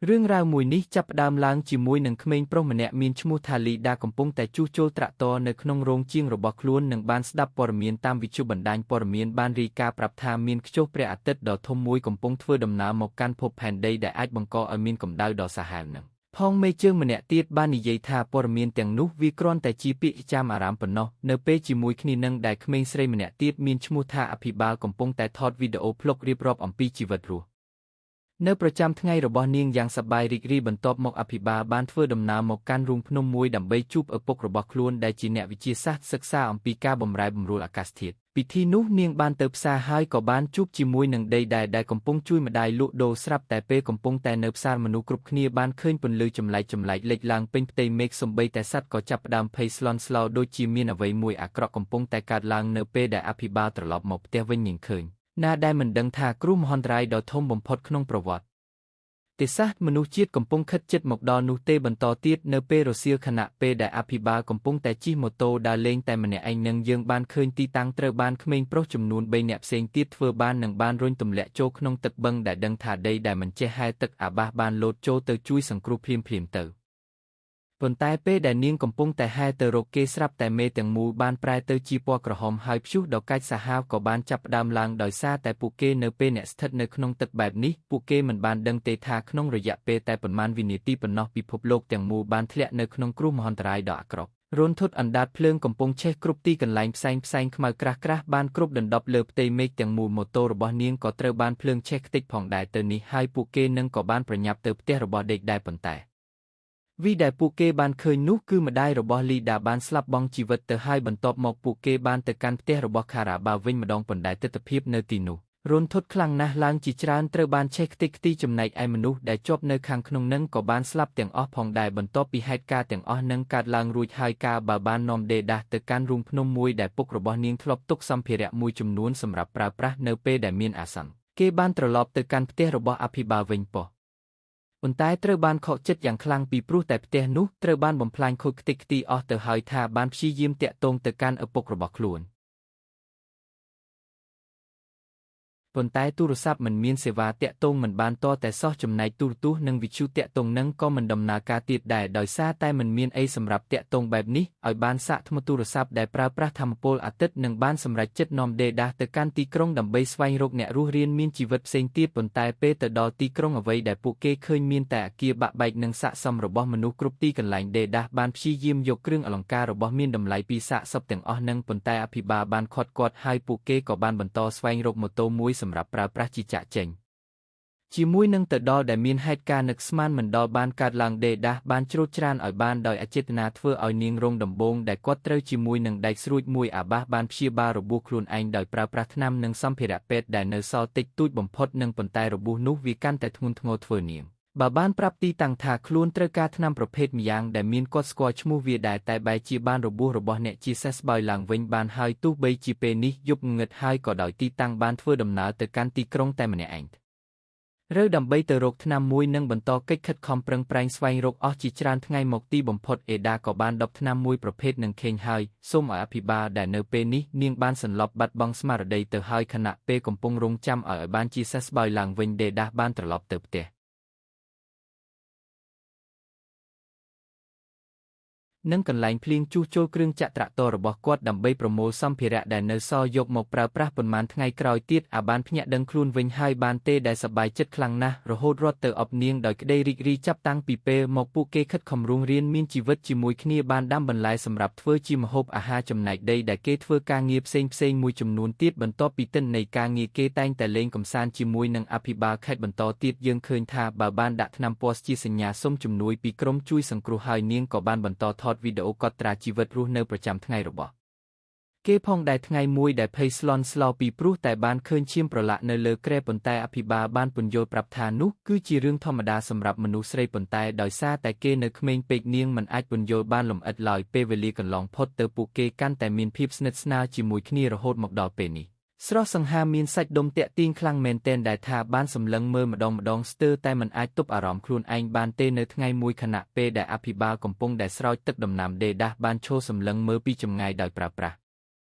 រឿងរ៉ាវមួយនេះចាប់ផ្ដើមឡើងជាមួយនឹងក្មេងប្រុសម្នាក់មានឈ្មោះថាលីដាកំពុងតែជួសជុលត្រាក់ទ័រនៅក្នុងរោងជាងរបស់ខ្លួននិងបានស្ដាប់ព័ត៌មានតាមវិទ្យុបណ្ដាញព័ត៌មានបានរាយការណ៍ប្រាប់ថាមានខ្ជុះព្រះអាទិត្យដ៏ធំមួយកំពុងធ្វើដំណើរមកកាន់ភពផែនដីដែលអាចបង្កឲ្យមានកម្ដៅដ៏សាហាវនឹងផងមេជើងម្នាក់ទៀតបាននិយាយថាព័ត៌មានទាំងនោះវាគ្រាន់តែជាពាក្យចាំអារាមប៉ុណ្ណោះនៅពេលជាមួយគ្នានឹងដែលក្មេងស្រីម្នាក់ទៀតមានឈ្មោះថាអភិបាលកំពុងតែថតវីដេអូផ្លុករៀបរាប់អំពីជីវិតរស់នៅប្រចាំថ្ងៃរបស់នាងយ៉ាងសប្បាយរីករាយបន្ទាប់មកអភិបាលបានធ្វើដំណើរមកកាន់រូងភ្នំមួយដើម្បីជួបឪពុករបស់ខ្លួនដែលជាអ្នកវិទ្យាសាស្ត្រសិក្សាអំពីការបម្រែបម្រួលអាកាសធាតុពិធីនោះនាងបានទៅផ្សារហើយក៏បានជួបជាមួយនឹងដីដែលកំពុងជួយម្ដាយលក់ដូរស្រាប់តែពេលកំពុងតែនៅផ្សារមនុស្សគ្រប់គ្នាបានឃើញពន្លឺចម្លែកលេចឡើងពេញផ្ទៃមេឃសូម្បីតែសត្វក៏ចាប់ផ្ដើមភ័យស្លន់ស្លោដូចជាមានអ្វីមួយអាក្រក់កំពុងតែកើតឡើងនៅពេលដែលអភិបាលត្រឡប់មកផ្ទះវិញនាងឃើញណាដែលមិនដឹងថាគ្រោះមហន្តរាយដ៏ធំបំផុតក្នុងប្រវត្តិសាស្ត្រមនុស្សជាតិកំពុងខិតជិតមកដល់នោះទេបន្តទៀតនៅពេលរសៀលខណៈពេលដែលអភិបាលកំពុងតែជិះម៉ូតូដើរលេងតែម្នាក់ឯងនឹងយើងបានឃើញទីតាំងត្រូវបានក្មេងប្រុសចំនួន3នាក់ផ្សេងទៀតធ្វើបាននិងបានរុញទម្លាក់ចូលក្នុងទឹកបឹងដែលដឹងថាដីដែលមិនចេះហែលទឹកអាបាសបានលោតចូលទៅជួយសង្គ្រោះភ្លាមៗទៅប៉ុន្តែពេលដែលនាងកំពុងតែហែលទៅរកគេស្រាប់តែមេទាំងមូលបានប្រែទៅជាពណ៌ក្រហមហើយព្យុះដ៏កាចសាហាវក៏បានចាប់ផ្ដើមឡើងដោយសារតែពួកគេនៅពេលអ្នកស្ថិតនៅក្នុងទឹកបែបនេះពួកគេមិនបានដឹងទេថាក្នុងរយៈពេលតែប៉ុន្មានវិនាទីប៉ុណ្ណោះពិភពលោកទាំងមូលបានធ្លាក់នៅក្នុងគ្រោះមហន្តរាយដ៏អាក្រក់រន្ធត់អណ្ដាតភ្លើងកំពុងឆេះគ្រប់ទីកន្លែងផ្សែងខ្មៅក្រាស់ៗបានគ្រប់ដណ្ដប់លើផ្ទៃមេឃទាំងមូលម៉ូតូរបស់នាងក៏ត្រូវបានភ្លើងឆេះខ្ទេចផងដែរទៅនេះហើយពួកគេនឹងក៏បានប្រញាប់ទៅផ្ទះរបស់ដេកដែរប៉ុន្តែវីដែលពួកគេបានឃើញនោះគឺម្ដាយរបស់លីដាបានស្លាប់បង់ជីវិតទៅហើយបន្ទាប់មកពួកគេបានទៅកាន់ផ្ទះរបស់ខារ៉ាបាវិញម្ដងប៉ុន្តែទិដ្ឋភាពនៅទីនោះរន្ធត់ខ្លាំងណាស់ឡើងជាច្រើនត្រូវបានឆេះខ្ទេចខ្ទីចំណែកឯមនុស្សដែលជាប់នៅខាងក្នុងនឹងក៏បានស្លាប់ទាំងអស់ផងដែរបន្ទាប់ពីហេតុការណ៍ទាំងអស់នឹងកើតឡើងរួចហើយការបើបាននាំដេដាស់ទៅកាន់រូងភ្នំមួយដែលពុករបស់នាងធ្លាប់ទុកសម្ភារៈមួយចំនួនសម្រាប់ប្រើប្រាស់នៅពេលដែលមានអាសន្នគេបានត្រឡប់ទៅកាន់ផ្ទះរបស់អភិបាលវិញប៉ុន្តែត្រូវបានខកចិត្តយ៉ាងខ្លាំងពីព្រោះតែផ្ទះនោះត្រូវបានបំផ្លាញខូចខ្ទេចខ្ទីអស់ទៅហើយថាបានព្យាយាមទាក់ទងទៅកាន់ឪពុករបស់ខ្លួនប៉ុន្តែទូរស័ព្ទមិនមានសេវាទាក់ទងមិនបានតតែសោះចំណែកទូរទស្សន៍និងវិទ្យុទាក់ទងនឹងក៏មិនដំណើរការទៀតដែរដោយសារតែមិនមានអីសម្រាប់ទាក់ទងបែបនេះឲ្យបានសាកថ្មទូរស័ព្ទដែលប្រើប្រាស់ថាមពលអាទិត្យនឹងបានសម្រេចចិត្តនាំដេដាស់ទៅកាន់ទីក្រុងដើម្បីស្វែងរកអ្នករស់រានមានជីវិតផ្សេងទៀតប៉ុន្តែពេលទៅដល់ទីក្រុងអ្វីដែលពួកគេឃើញមានតែអគារបាក់បែកនិងសាកសមរបស់មនុស្សគ្រប់ទីកន្លែងដេដាស់បានព្យាយាមយកគ្រឿងអលង្ការរបស់មានតម្លៃពីសាកសពទាំងអស់នឹងប៉ុន្តែអភិបាលបានឃាត់គាត់ហើយពួកគេក៏បានបន្តស្វែងរកម៉ូតូមួយសម្រាប់ប្រើប្រាស់ជាចាក់ចេញជាមួយនឹងទៅដល់ដែលមានហេតុការណ៍នឹកស្មានមិនដល់បានកើតឡើងដេដាស់បានជ្រួតច្រានឲ្យបានដោយអចេតនាធ្វើឲ្យនាងរងដំបូងដែលគាត់ត្រូវជាមួយនឹងដែកស្រួចមួយអាបាសបានព្យាបាលរបួសខ្លួនឯងដោយប្រើប្រាស់ថ្នាំនិងសម្ភារៈពេទ្យដែលនៅសល់តិចតួចបំផុតនិងប៉ុន្តែរបួសនោះវាកាន់តែធ្ងន់ធ្ងរធ្វើនាងបើបានប្រាប់ទីតាំងថាខ្លួនត្រូវការថ្នាំប្រភេទម្យ៉ាងដែលមានគាត់ស្គាល់ឈ្មោះវាដែរតែបែរជាបានរបួសរបស់អ្នកជាសេះស្បើយឡើងវិញបានហើយទោះបីជាពេលនេះយប់ងងឹតហើយក៏ដោយទីតាំងបានធ្វើដំណើរទៅកាន់ទីក្រុងតែម្នាក់ឯងឬដើម្បីទៅរកថ្នាំមួយនិងបន្តកិច្ចខិតខំប្រឹងប្រែងស្វែងរកអស់ជាច្រើនថ្ងៃមកទីបំផុតអេដាក៏បានដប់ថ្នាំមួយប្រភេទនឹងខេងហើយសូមឲ្យអភិបាលដែលនៅពេលនេះនាងបានសន្លប់បាត់បង់ស្មារតីទៅហើយខណៈពេលកំពុងរងចាំឲ្យបានជាសេះស្បើយឡើងវិញដេដាបានត្រឡប់ទៅផ្ទះនិងកន្លែងភ្លៀងជួសជុលគ្រឿងចក្រត្រាក់ទ័ររបស់គាត់ដើម្បីប្រមូលសម្ភារៈដែលនៅសល់យកមកប្រើប្រាស់ប៉ុន្មានថ្ងៃក្រោយទៀតអាបានភ្ញាក់ដឹងខ្លួនវិញហើយបានទេដែលសប្បាយចិត្តខ្លាំងណាស់រហូតរត់ទៅអបនាងដោយក្តីរីករាយចាប់តាំងពីពេលមកពួកគេខិតខំរួមរៀនមានជីវិតជាមួយគ្នាបានដាំបន្លែសម្រាប់ធ្វើជាម្ហូបអាហារចំណែកដីដែលគេធ្វើការងារផ្សេងៗមួយចំនួនទៀតបន្ទាប់ពីទិន្នន័យការងារគេតែងតែលេងកម្សាន្តជាមួយនឹងអភិបាលខេត្តបន្តទៀតយើងឃើញថាបើបានដាក់ថ្នាំពណ៌ជាសញ្ញាសុំជំនួយពីក្រុមជួយសង្គ្រោះហើយនាងក៏បានបន្តថតវីដេអូកត់ត្រាជីវិតរស់នៅប្រចាំថ្ងៃរបស់គេផងដែរថ្ងៃមួយដែលភ័យស្លន់ស្លោពីព្រោះតែបានឃើញឈាមប្រឡាក់នៅលើគ្រែប៉ុន្តែអភិបាលបានពន្យល់ប្រាប់ថានោះគឺជារឿងធម្មតាសម្រាប់មនុស្សស្រីប៉ុន្តែដោយសារតែគេនៅក្មេងពេកនាងមិនអាចពន្យល់បានលម្អិតឡើយពេលវេលាកន្លងផុតទៅពួកគេកាន់តែមានភាពស្និទ្ធស្នាលជាមួយគ្នារហូតមកដល់ពេលនេះស្រស់សង្ហាមានសាច់ដុំតាក់ទាញខ្លាំងមែនទែនដែលថាបានសម្លឹងមើលម្ដងស្ទើរតែមិនអាចទប់អារម្មណ៍ខ្លួនឯងបានទេនៅថ្ងៃមួយខណៈពេលដែលអភិបាលកំពុងតែស្រោចទឹកដំណាំដេដាស់បានឈរសម្លឹងមើលពីចម្ងាយដោយប្រើប្រាស់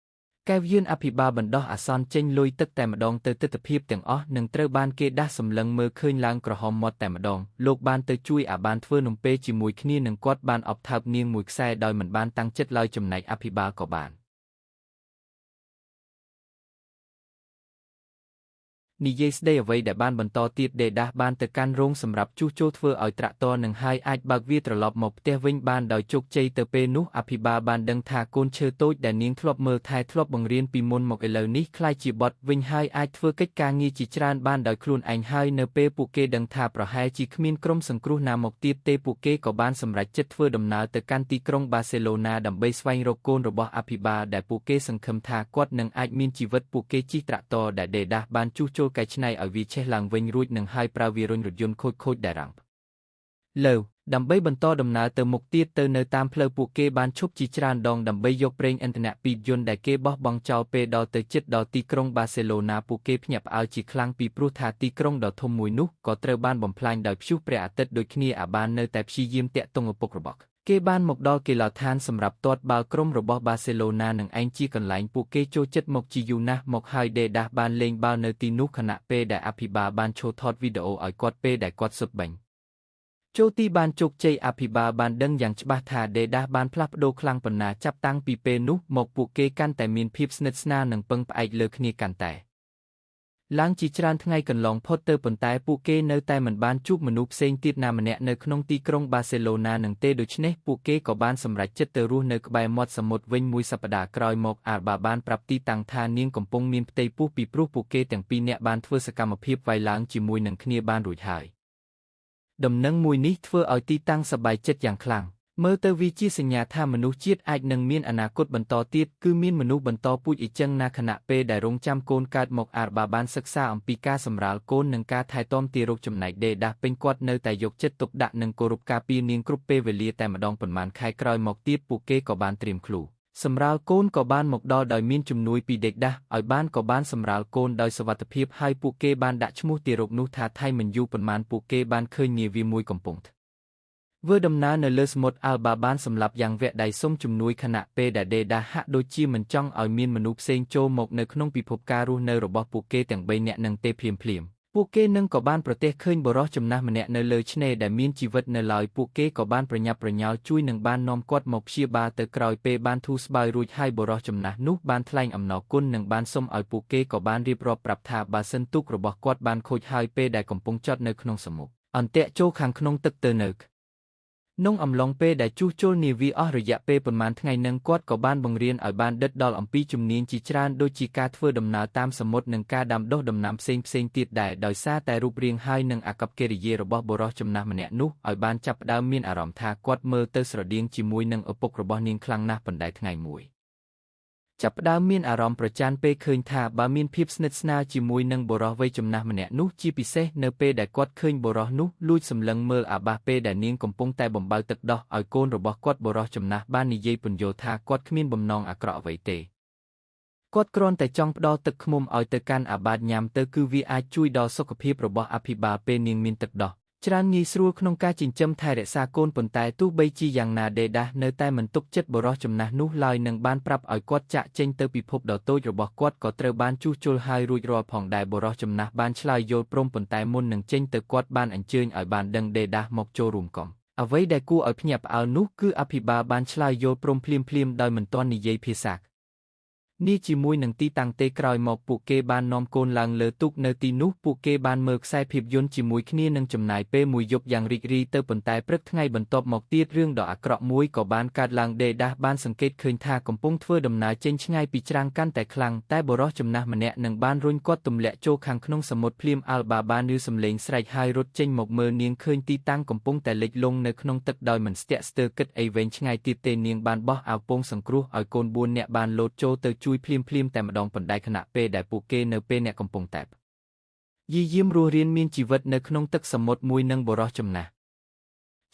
កែវយន្តអភិបាលបណ្ដោះអាសន្នចេញលុយទឹកតែម្ដងទៅទិដ្ឋភាពទាំងអស់នឹងត្រូវបានគេដាស់សម្លឹងមើលឃើញឡើងក្រហមមាត់តែម្ដងលោកបានទៅជួយអាបានធ្វើនំពេជាមួយគ្នានឹងគាត់បានអបថើបនាងមួយខ្សែដោយមិនបានតាំងចិត្តឡើយចំណែកអភិបាលក៏បាននិយាយស្ដីអ្វីដែលបានបន្តទៀតដេដាស់បានទៅកាន់រោងសម្រាប់ជួសជុលធ្វើឲ្យត្រាក់ទ័រនឹងហើយអាចបើកវាត្រឡប់មកផ្ទះវិញបានដោយជោគជ័យទៅពេលនោះអភិបាលបានដឹងថាកូនឈើតូចដែលនាងធ្លាប់មើលថែធ្លាប់បង្រៀនពីមុនមកឥឡូវនេះក្លាយជាបត់វិញហើយអាចធ្វើកិច្ចការងារជាច្រើនបានដោយខ្លួនឯងហើយនៅពេលពួកគេដឹងថាប្រហែលជាគ្មានក្រុមសង្គ្រោះណាមកទៀតទេពួកគេក៏បានសម្រេចចិត្តធ្វើដំណើរទៅកាន់ទីក្រុងបាសេឡូណាដើម្បីស្វែងរកកូនរបស់អភិបាលដែលពួកគេសង្ឃឹមថាគាត់នឹងអាចមានជីវិតពួកគេជិះត្រាក់ទ័រដែលដេដាស់បានជួសជុលកែច្នៃឲ្យវាឆេះឡើងវិញរួចនឹងហើយប្រើវារុញរថយន្តខូចៗដែលរ៉ាំលើដើម្បីបន្តដំណើរទៅមុខទៀតទៅនៅតាមផ្លូវពួកគេបានឈប់ជាច្រើនដងដើម្បីយកប្រេងឥន្ធនៈពីយន្តដែលគេបោះបង់ចោលពេលដល់ទៅជិតដល់ទីក្រុងបាសេឡូណាពួកគេភ្ញាក់ផ្អើលជាខ្លាំងពីព្រោះថាទីក្រុងដ៏ធំមួយនោះក៏ត្រូវបានបំផ្លាញដោយព្យុះព្រះអាទិត្យដូចគ្នាអាបាននៅតែព្យាយាមទាក់ទងឪពុករបស់គេបានមកដល់កីឡដ្ឋានសម្រាប់ទាត់បាល់ក្រុមរបស់បាសេឡូណានឹងឯងជាកន្លែងពួកគេចូលចិត្តមកជាយូរណាស់មកហើយដេដាស់បានលេងបាល់នៅទីនោះខណៈពេលដែលអភិបាលបានឈរថតវីដេអូឲ្យគាត់ពេលដែលគាត់សុទ្ធបាញ់ចូលទីបានជោគជ័យអភិបាលបានដឹងយ៉ាងច្បាស់ថាដេដាស់បានផ្លាស់ប្ដូរខ្លាំងប៉ុណ្ណាចាប់តាំងពីពេលនោះមកពួកគេកាន់តែមានភាពស្និទ្ធស្នាលនិងពឹងផ្អែកលើគ្នាកាន់តែឡើងជាច្រើនថ្ងៃកន្លងផុតទៅប៉ុន្តែពួកគេនៅតែមិនបានជួបមនុស្សផ្សេងទៀតណាម្នាក់នៅក្នុងទីក្រុងបាសេឡូណានឹងទេដូច្នេះពួកគេក៏បានសម្រេចចិត្តទៅរស់នៅក្បែរមាត់សមុទ្រវិញមួយសប្តាហ៍ក្រោយមកអាល់បាបានប្រាប់ទីតាំងថានាងកំពុងមានផ្ទៃពោះពីព្រោះពួកគេទាំងពីរនាក់បានធ្វើសកម្មភាពវាយឡើងជាមួយនឹងគ្នាបានរួចហើយដំណឹងមួយនេះធ្វើឲ្យទីតាំងសប្បាយចិត្តយ៉ាងខ្លាំងមើលទៅវាជាសញ្ញាថាមនុស្សជាតិអាចនឹងមានអនាគតបន្តទៀតគឺមានមនុស្សបន្តពូជអ៊ីចឹងណាខណៈពេលដែលរងចាំកូនកើតមកអាបាបានសិក្សាអំពីការសម្រាលកូននិងការថែទាំទារកចំណែកដេដាស់ពេញគាត់នៅតែយកចិត្តទុកដាក់និងគោរពការពារនាងគ្រប់ពេលវេលាតែម្ដងប៉ុន្មានខែក្រោយមកទៀតពួកគេក៏បានត្រៀមខ្លួនសម្រាលកូនក៏បានមកដល់ដោយមានជំនួយពីដេកដាស់ឲ្យបានក៏បានសម្រាលកូនដោយសុវត្ថិភាពហើយពួកគេបានដាក់ឈ្មោះទារកនោះថាថៃមិនយូរប៉ុន្មានពួកគេបានឃើញនាវាមួយកំពុងធ្វើដំណើរនៅលើសមុទ្រអាល់បាបានសម្លាប់យ៉ាងវក់ដៃសុំជំនួយខណៈពេលដែលដេដាហាក់ដូចជាមិនចង់ឲ្យមានមនុស្សផ្សេងចូលមកនៅក្នុងពិភពការរស់នៅរបស់ពួកគេទាំងបីនាក់នឹងទេភ្លាមៗពួកគេនឹងក៏បានប្រទះឃើញបុរសចំណាស់ម្នាក់នៅលើឆ្នេរដែលមានជីវិតនៅឡើយពួកគេក៏បានប្រញាប់ប្រញាល់ជួយនឹងបាននាំគាត់មកព្យាបាលទៅក្រោយពេលបានធូរស្បើយរួចហើយបុរសចំណាស់នោះបានថ្លែងអំណរគុណនិងបានសុំឲ្យពួកគេក៏បានរៀបរាប់ប្រាប់ថាបើសិនទូករបស់គាត់បានខូចហើយពេលដែលកំពុងចតនៅក្នុងសមុទ្រអន្ទាក់ចូលខាងក្នុងទឹកទៅនៅនងអំឡុងពេលដែលជួសជុលនាវាអស់រយៈពេលប៉ុន្មានថ្ងៃនឹងគាត់ក៏បានបង្រៀនឲ្យបានដិតដល់អំពីជំនាញជាច្រើនដូចជាការធ្វើដំណើរតាមសមុទ្រនិងការដាំដុះដំណាំផ្សេងៗទៀតដែរដោយសារតែរូបរាងហើយនិងអាកប្បកិរិយារបស់បុរសចំណាស់ម្នាក់នោះឲ្យបានចាប់ផ្ដើមមានអារម្មណ៍ថាគាត់មើលទៅស្រដៀងជាមួយនឹងឪពុករបស់នាងខ្លាំងណាស់ប៉ុន្តែថ្ងៃមួយចាប់ផ្ដើមមានអារម្មណ៍ប្រច័ណ្ឌពេលឃើញថាបើមានភាពស្និទ្ធស្នាលជាមួយនឹងបុរសវ័យចំណាស់ម្នាក់នោះជាពិសេសនៅពេលដែលគាត់ឃើញបុរសនោះលួចសម្លឹងមើលអាបាសពេលដែលនាងកំពុងតែបំបៅទឹកដោះឲ្យកូនរបស់គាត់បុរសចំណាស់បាននិយាយពន្យល់ថាគាត់គ្មានបំណងអាក្រក់អ្វីទេគាត់គ្រាន់តែចង់ផ្ដល់ទឹកឃ្មុំឲ្យទៅកាន់អាបាតញ៉ាំទៅគឺវាអាចជួយដល់សុខភាពរបស់អភិបាលពេលនាងមានទឹកដោះច្រើនងាយស្រួលក្នុងការចិញ្ចឹមថែរក្សាកូនប៉ុន្តែទោះបីជាយ៉ាងណាដេដាស់នៅតែមិនទុកចិត្តបុរសចំណាស់នោះឡើយនឹងបានប្រាប់ឲ្យគាត់ចាក់ចេញទៅពិភពដ៏តូចរបស់គាត់ក៏ត្រូវបានជួសជុលហើយរួចរាល់ផងដែរបុរសចំណាស់បានឆ្លើយយល់ព្រមប៉ុន្តែមុននឹងចេញទៅគាត់បានអញ្ជើញឲ្យបានដឹងដេដាស់មកចូលរួមកំអ្វីដែលគួរឲ្យភ្ញាក់ផ្អើលនោះគឺអភិបាលបានឆ្លើយយល់ព្រមភ្លាមៗដោយមិនទាន់និយាយភាសានេះជាមួយនឹងទីតាំងទេក្រោយមកពួកគេបាននាំកូនឡើងលើទូកនៅទីនោះពួកគេបានមើលខ្សែភាពយន្តជាមួយគ្នានិងចំណាយពេលមួយយប់យ៉ាងរីករាយទៅប៉ុន្តែព្រឹកថ្ងៃបន្ទាប់មកទៀតរឿងដ៏អាក្រក់មួយក៏បានកើតឡើងដេដាស់បានសង្កេតឃើញថាកំពុងធ្វើដំណើរចេញឆ្ងាយពីច្រាំងកាន់តែខ្លាំងតែបុរសចំណាស់ម្នាក់នឹងបានរុញគាត់ទម្លាក់ចូលខាងក្នុងសមុទ្រភ្លាមអាល់បាបានឮសំឡេងស្រែកហើយរត់ចេញមកមើលនាងឃើញទីតាំងកំពុងតែលិចលង់នៅក្នុងទឹកដោយមិនស្ទាក់ស្ទើរគិតអីវែងឆ្ងាយទៀតទេនាងបានបោះអាវពោងសង្គ្រោះឲ្យកូន4នាក់បានលោតចូលទៅជួយភ្លាមៗតែម្ដងប៉ុន្តែខណៈពេលដែលពួកគេនៅពេលអ្នកកំពុងតែយាយៀមរស់រានមានជីវិតនៅក្នុងទឹកសមុទ្រមួយនឹងបុរសចំណាស់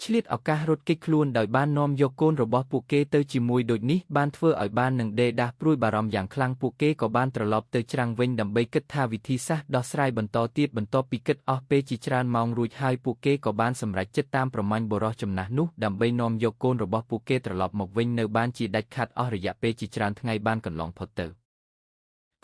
ឆ្លៀតឱកាសរត់គេចខ្លួនដោយបាននាំយកកូនរបស់ពួកគេទៅជាមួយដូចនេះបានធ្វើឲ្យបាននឹងដេដាស់ព្រួយបារម្ភយ៉ាងខ្លាំងពួកគេក៏បានត្រឡប់ទៅច្រាំងវិញដើម្បីគិតថាវិធីសាស្ត្រដោះស្រាយបន្តទៀតបន្ទាប់ពីគិតអស់ពេលជាច្រើនម៉ោងរួចហើយពួកគេក៏បានសម្រេចចិត្តតាមប្រមាញ់បុរសចំណាស់នោះដើម្បីនាំយកកូនរបស់ពួកគេត្រឡប់មកវិញនៅបានជាដាច់ខាតអស់រយៈពេលជាច្រើនថ្ងៃបានកន្លងផុតទៅ។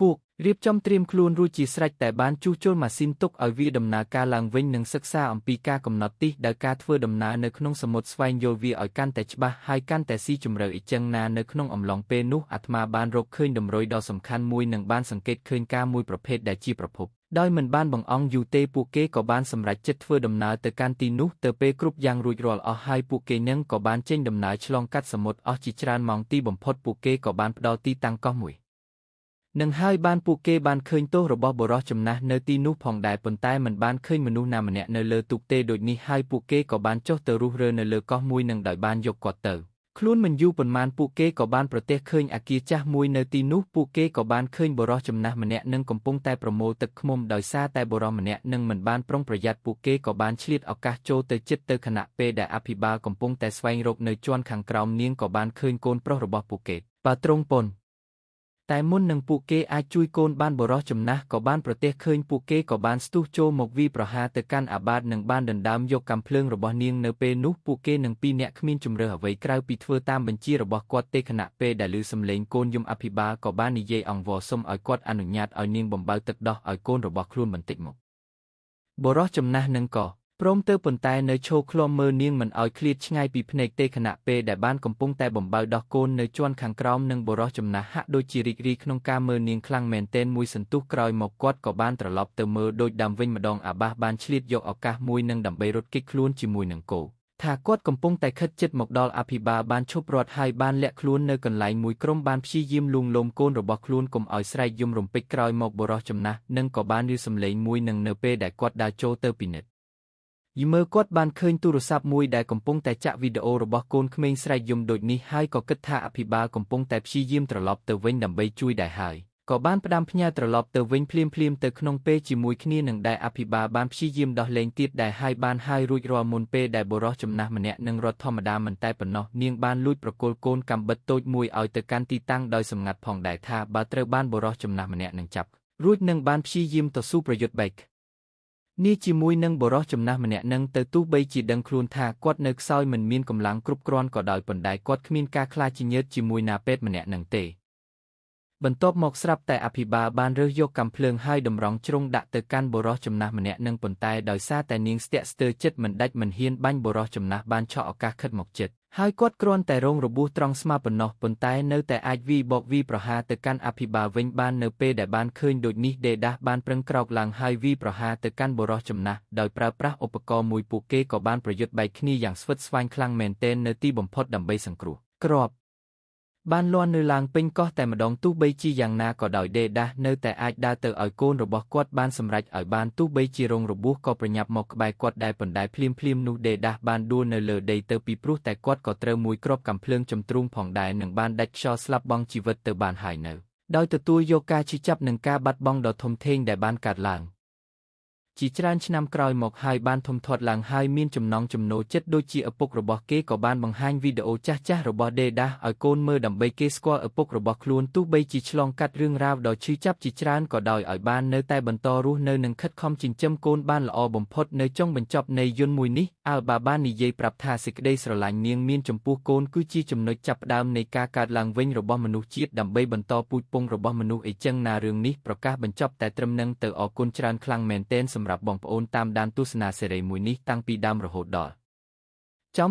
ពួករៀបចំត្រៀមខ្លួនរួចជាស្រេចតែបានជួសជុលម៉ាស៊ីនទុកឲ្យវាដំណើរការឡើងវិញនិងសិក្សាអំពីការកំណត់ទិសដៅការធ្វើដំណើរនៅក្នុងសមុទ្រស្វែងយល់វាឲ្យកាន់តែច្បាស់ហើយកាន់តែស៊ីជម្រៅអ៊ីចឹងណានៅក្នុងអំឡុងពេលនោះអាត្មាបានរកឃើញតម្រុយដ៏សំខាន់មួយនិងបានសង្កេតឃើញការមួយប្រភេទដែលជាប្រភពដោយមិនបានបង្អង់យូរទេពួកគេក៏បានសម្រេចចិត្តធ្វើដំណើរទៅកាន់ទីនោះទៅពេលគ្រប់យ៉ាងរួចរាល់អស់ហើយពួកគេនឹងក៏បានចេញដំណើរឆ្លងកាត់សមុទ្រអស់ជាច្រើនម៉ោងទីបំផុតពួកគេក៏បានផ្ដល់ទីតាំងកោះមួយនឹងហើយបានពួកគេបានឃើញទោសរបស់បុរសចំណាស់នៅទីនោះផងដែរប៉ុន្តែមិនបានឃើញមនុស្សណាម្នាក់នៅលើទូកទេដូចនេះហើយពួកគេក៏បានចុះទៅរុះរើនៅលើកោះមួយនឹងដោយបានយកគាត់ទៅខ្លួនមិនយូរប៉ុន្មានពួកគេក៏បានប្រទះឃើញអគារចាស់មួយនៅទីនោះពួកគេក៏បានឃើញបុរសចំណាស់ម្នាក់នឹងកំពុងតែប្រមូលទឹកឃ្មុំដោយសារតែបុរសម្នាក់នឹងមិនបានប្រុងប្រយ័ត្នពួកគេក៏បានឆ្លៀតឱកាសចូលទៅជិតទៅខណៈពេលដែលអភិបាលកំពុងតែស្វែងរកនៅជាន់ខាងក្រោមនាងក៏បានឃើញកូនប្រុសរបស់ពួកគេបើទ្រង់ប៉ុនតែមុននឹងពួកគេអាចជួយកូនបានបុរសចំណាស់ក៏បានប្រទះឃើញពួកគេក៏បានស្ទុះចូលមកវាយប្រហារទៅកាន់អាបាតនិងបានដណ្ដើមយកកាំភ្លើងរបស់នាងនៅពេលនោះពួកគេនឹងពីរនាក់គ្មានជម្រើសអ្វីក្រៅពីធ្វើតាមបញ្ជារបស់គាត់ទេខណៈពេលដែលឮសំឡេងកូនយំអភិបាលក៏បាននិយាយអង្វរសុំឲ្យគាត់អនុញ្ញាតឲ្យនាងបំបៅទឹកដោះឲ្យកូនរបស់ខ្លួនបន្តិចមកបុរសចំណាស់នឹងក៏ព្រមទៅប៉ុន្តែនៅឈរឃ្លាំមើលនាងមិនឲ្យឃ្លាតឆ្ងាយពីភ្នែកទេខណៈពេលដែលបានកំពុងតែបំបៅដោះកូននៅជាន់ខាងក្រោមនិងបុរសចំណាស់ហាក់ដូចជារីករាយក្នុងការមើលនាងខ្លាំងមែនទែនមួយសន្ទុះក្រោយមកគាត់ក៏បានត្រឡប់ទៅមើលដូចដើមវិញម្ដងអាបាសបានឆ្លៀតយកឱកាសមួយនឹងដើម្បីរត់គេចខ្លួនជាមួយនឹងគោថាគាត់កំពុងតែខិតជិតមកដល់អភិបាលបានឈប់រត់ហើយបានលាក់ខ្លួននៅកន្លែងមួយក្រុមបានព្យាយាមលួងលោមកូនរបស់ខ្លួនកុំឲ្យស្រែកយំរំពេចក្រោយមកបុរសចំណាស់នឹងក៏បានឮសំឡេងមួយនឹងនៅពេលដែលគាត់ដើរចូលទៅពិនិត្យយីមើលគាត់បានឃើញទូរស័ព្ទមួយដែលកំពុងតែចាក់វីដេអូរបស់កូនក្មេងស្រែកយំដូចនេះហើយក៏គិតថាអភិបាលកំពុងតែព្យាយាមត្រឡប់ទៅវិញដើម្បីជួយដែរហើយក៏បានផ្ដាំផ្ញើត្រឡប់ទៅវិញភ្លាមៗទៅក្នុងពេលជាមួយគ្នានឹងដែលអភិបាលបានព្យាយាមដោះលែងទៀតដែរហើយបានហើយរួចរាល់មុនពេលដែលបុរសចំណាស់ម្នាក់នឹងរត់ធម្មតាមិនតែប៉ុណ្ណោះនាងបានលួចប្រគល់កូនកាំបិតតូចមួយឲ្យទៅកាន់ទីតាំងដោយសម្ងាត់ផងដែរថាបើត្រូវបានបុរសចំណាស់ម្នាក់នឹងចាប់រួចនឹងបានព្យាយាមតស៊ូប្រយុទ្ធបែកនេះជាមួយនឹងបុរសចំណាស់ម្នាក់នឹងទៅទោះបីជាដឹងខ្លួនថាគាត់នៅខ្សោយមិនមានកម្លាំងគ្រប់គ្រាន់ក៏ដោយប៉ុន្តែគាត់គ្មានការខ្លាចញើតជាមួយណាពេទ្យម្នាក់នឹងទេបន្ទាប់មកស្រាប់តែអភិបាលបានរើសយកកាំភ្លើងហើយតម្រង់ជ្រុងដាក់ទៅកាន់បុរសចំណាស់ម្នាក់នឹងប៉ុន្តែដោយសារតែនាងស្ទាក់ស្ទើរចិត្តមិនដាច់មិនហ៊ានបាញ់បុរសចំណាស់បានឆក់ឱកាសខិតមកចិត្តហើយគាត់គ្រាន់តែរងរបួសត្រង់ស្មាប៉ុណ្ណោះប៉ុន្តែនៅតែអាចវាយបកវាយប្រហារទៅកាន់អភិបាលវិញបាននៅពេលដែលបានឃើញដូចនេះដេដាសបានប្រឹងក្រោកឡើងហើយវាយប្រហារទៅកាន់បុរសចំណាស់ដោយប្រើប្រាស់ឧបករណ៍មួយពួកគេក៏បានប្រយុទ្ធបែកគ្នាយ៉ាងស្វិតស្វាញខ្លាំងមែនទែននៅទីបំផុតដើម្បីសង្គ្រោះគ្រាប់បានលាន់នៅឡើងពេញកោះតែម្ដងទោះបីជាយ៉ាងណាក៏ដោយដេដាសនៅតែអាចដើរទៅឲ្យកូនរបស់គាត់បានសម្រេចឲ្យបានទោះបីជារងរបួសក៏ប្រញាប់មកក្បែរគាត់ដែរប៉ុន្តែភ្លាមៗនោះដេដាសបានដួលនៅលើដីទៅពីព្រោះតែគាត់ក៏ត្រូវមួយគ្រាប់កាំភ្លើងចំទ្រូងផងដែរនិងបានដាច់ខ្យល់ស្លាប់បង់ជីវិតទៅបានហើយនៅដោយទទួលយកការឈឺចាប់និងការបាត់បង់ដ៏ធំធេងដែលបានកើតឡើងជាច្រើនឆ្នាំក្រោយមកហើយបានធំធាត់ឡើងហើយមានចំណង់ចំណូលចិត្តដូចជាឪពុករបស់គេក៏បានបង្ហាញវីដេអូចាស់ៗរបស់ដេដាសឲ្យកូនមើលដើម្បីគេស្គាល់ឪពុករបស់ខ្លួនទោះបីជាឆ្លងកាត់រឿងរ៉ាវដ៏ឈឺចាប់ជាច្រើនក៏ដោយឲ្យបាននៅតែបន្តរស់នៅនិងខិតខំចិញ្ចឹមកូនបានល្អបំផុតនៅចុងបញ្ចប់នៃយន្តមួយនេះអាល់បាបាននិយាយប្រាប់ថាសេចក្តីស្រឡាញ់នាងមានចំពោះកូនគឺជាចំណុចចាប់ផ្ដើមនៃការកើតឡើងវិញរបស់មនុស្សជាតិដើម្បីបន្តពូជពង្សរបស់មនុស្សអីចឹងណារឿងនេះប្រកាសបញ្ចប់តែត្រឹមនឹងទៅអរគុណច្រើនខ្លាំងមែនទែនសម្រាប់បងប្អូនតាមដានទស្សនាសេរីមួយនេះតាំងពីដើមរហូតដល់ចំ